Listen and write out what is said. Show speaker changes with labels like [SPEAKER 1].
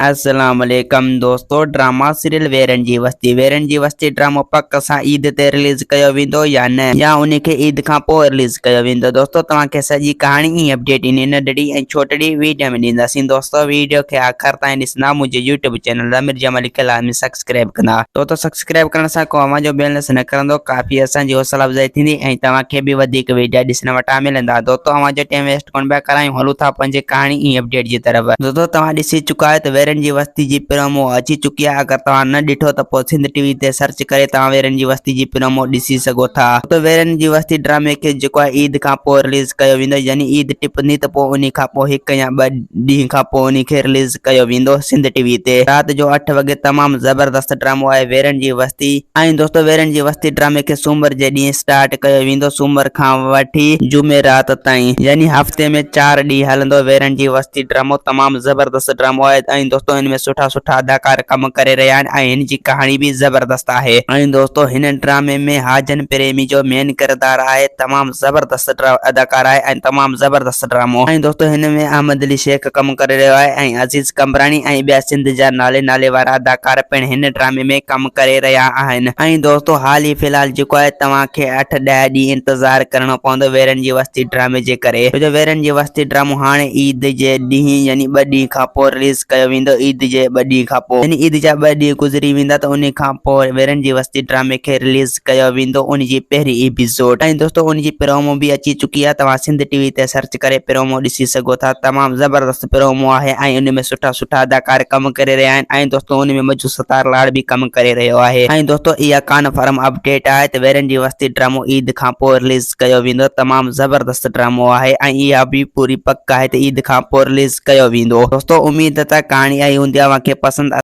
[SPEAKER 1] السلام عليڪم دوستو ڊراما سيريل ويرن جي وستي ويرن جي وستي ڊرامو پڪ سان عيد تي رليز ڪيو ويندو يا نه يا انهي کي عيد کان پوء رليز ڪيو ويندو دوستو توهان کي سڄي ڪهاڻي ۽ اپڊيٽ انهي ننڍڙي ۽ ڇوٽڙي ويڊيو ۾ ڏينداسين دوستو ويڊيو کي آخر تائين ڏسندا منهنجي يوٽيوب چينل ضمير جمالي کي لازمي سبسڪرائب ڪندا دوستو سبسڪرائب ڪرڻ سان ڪو اوهان جو بيلنس نه ڪرندو ڪافي اسان جي حوصلا افزائي ٿيندي ۽ توهان کي به وڌيڪ ويڊيا ڏسڻ وٽان ملندا دوستو اوهان جو ٽيم ويسٽ ڪونه پيا ڪرايون هلون ٿا پنهنجي ڪهاڻي ۽ اپڊيٽ جي طرف. دوستو توهان ڏسي چڪا آهيو ته ويرن جي وستي جي پرومو اچي چڪي آهي اگر توهان نه ڏٺو ته پوء سنڌ ٽي وي تي سرچ ڪري توهان ويرن جي وستي جي پرومو ڏسي سگهو ٿا. دوستو ويرن جي وستي ڊرامي کي جيڪو آهي عيد کان پوء رليز ڪيو ويندو يعني عيد ٽپندي ته پوء انهي کان پوء هڪ يا ٻه ڏينهن کان پوء انهي کي رليز ڪيو ويندو سنڌ ٽي وي تي رات جو اٺ وڳي تمام زبردست ڊرامو آهي ويرن جي وستي. ۽ دوستو ويرن جي وستي ڊرامي کي سومر جي ڏينهن اسٽارٽ ڪيو ويندو سومر کان وٺي جمعي رات تائين يعني هفتي ۾ چار ڏينهن هلندو ويرن جي وستي ڊرامو تمام زبردست ڊرامو آهي ۽ دوستو هن ۾ سٺا سٺا اداڪار ڪم ڪري رهيا آهن ۽ هن جي ڪهاڻي به زبردست آهي. ۽ دوستو هن ڊرامي ۾ حاجن پريمي جو مين ڪردار آهي تمام زبردست اداڪار آهي ۽ تمام زبردست ڊرامو ۽ دوستو هن ۾ احمد علي شيخ ڪم ڪري رهيو آهي ۽ عزيز قمبراڻي ۽ ٻيا سنڌ جا نالي نالي وارا اداڪار پڻ هن ڊرامي ۾ ڪم ڪري رهيا آهن ۽ دوستو حال ئي في الحال جيڪو آهي توهان کي اٺ ڏهه ڏينهن انتظار ڪرڻو پوندو ويرن جي وستي ڊرامي جي ڪري ڇو جو ويرن جي وستي ڊرامو هاڻي عيد جي ڏينهن يعني ٻه ڏينهن کان پوء رليز ڪيو ويندو عيد جي ٻه ڏينهن کان پوء يعني عيد جا ٻه ڏينهن گذري ويندا ته انهي کان پوء ويرن جي وستي ڊرامي کي رليز ڪيو ويندو ان جي پهرين ايپيسوڊ ۽ دوستو ان جي پرومو به اچي چڪي آهي توهان سنڌ ٽي وي تي سرچ ڪري پرومو ڏسي سگهو ٿا تمام زبردست پرومو آهي ۽ ان ۾ سٺا سٺا اداڪار ڪم ڪري رهيا آهن ۽ دوستو ان ۾ مجو ستار لاڙ به ڪم ڪري رهيو آهي ۽ دوستو اها ڪانفرم اپڊيٽ آهي ته ويرن جي وستي ڊرامو عيد کان پوء رليز ڪيو ويندو تمام زبردست ڊرامو آهي ۽ اها به پوري پڪ آهي ته عيد کان پوء رليز ڪيو ويندو دوستو اميد ته ڪهاڻي آئي هوندي اوهان کي پسند.